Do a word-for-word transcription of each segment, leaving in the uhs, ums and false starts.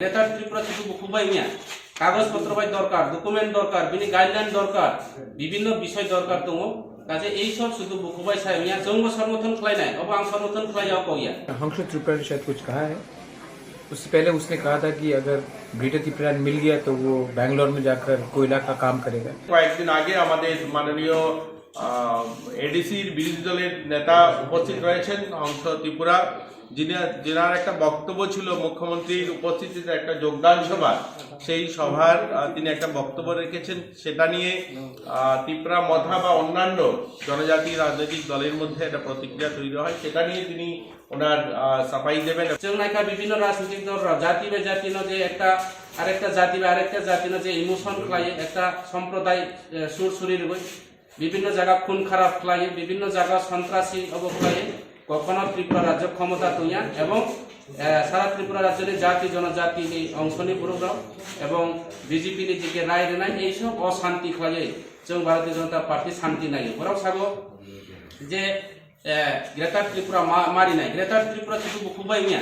Greater Tripura শুধু bukhuk bai wngya, kagoj potro bai dorkar, document dorkar, bini guideline dorkar, bibhinno bishoy dorkar tongo. Kaje ei sob শুধু bukhuk bai sai wngya, chwngbo somorthon khlainai, obo ang somorthon khlaiya o kokya. हंस त्रिपुरा ने शायद कुछ कहा है। उससे पहले उसने कहा था कि अगर ग्रेटर त्रिपुरा मिल गया तो वो बैंगलोर में जाकर कोयला का काम करेगा। কয়েকদিন আগে আমাদের মাননীয় এডিসির বিরোধী দলের নেতা উপস্থিত রয়েছেন হংস ত্রিপুরা, যিনি, যেনার একটা বক্তব্য ছিল মুখ্যমন্ত্রীর উপস্থিতিতে একটা যোগদান সভা, সেই সভার আহ, তিনি একটা বক্তব্য রেখেছেন। সেটা নিয়ে আহ, তিপ্রা মথা বা অন্যান্য জনজাতি রাজনৈতিক দলের মধ্যে একটা প্রতিক্রিয়া তৈরি হয়, সেটা নিয়ে তিনি ওনার আহ, সাফাই দেবেন। Chwng naikha bibhinno rajnitik dol rok jati bai jati no je ekta arekta jati bai arekta jati no je emotion khlai ekta somproday sur suri rwgwi bibhinno jaga khun kharap khlai, bibhinno jaga sontrasi obo khlai, kokhono Tripura rajyo khomota tongya ebong sara Tripura rajyoni jati jonojatini ongshoni borok rok ebong BJP ni je rai rwnai ei sob oshanti khlai. Chwng Bharatiya Janata Party shanti nai, borok sabo je Greater Tripura ma marinai, Greater Tripura শুধু bukhuk bai wngya,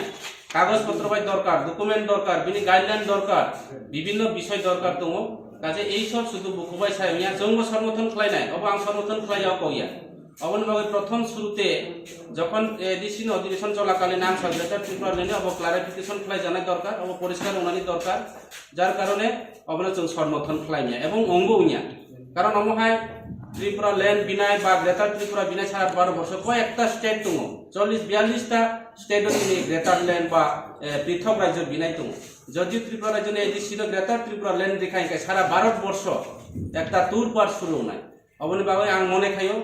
kagoj potro bai dorkar, document dorkar, bini guideline dorkar, bibhinno bishoy dorkar tongo. Kaje ei sob শুধু bukhuk bai sai wngya, chwngbo somorthon khlainai, obo ang somorthon khlaiya o kokya. Oboni bagwi prothom surute jokhon ADC ni odhibeshon cholakalin ang sa Greater Tripura leni obo clarification khlaijanai dorkar, obo poriskar wngnani dorkar, jar karone obono chwng somorthon khlaimya ebong wngbo wngya. Karon omo hai Tripura land binai ba Greater Tripura binai sara baro borsor koyekta state tongo, chollish biyallish ta state o tini Greater land ba prithok rajyo binai tongo. Jodio Tripura rajyoni ADC no Greater Tripura land rikha hinkhe sara Bharat borsho ekta tur par suru wngnai. Oboni bagwi ang mone khaio,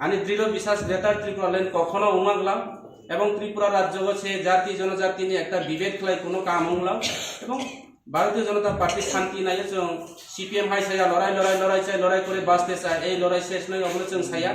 ani dridho biswas Greater Tripura land kokhono wngma glak ebong Tripura rajyo o se jati jonojatini ekta bibed khlai kuno kam wngla ebong Bharatiya Janata Party shanti naiyo chwng CPM hai saya lorai lorai lorai chai lorai kore baste chai ei lorai ses nai obono chwng saya.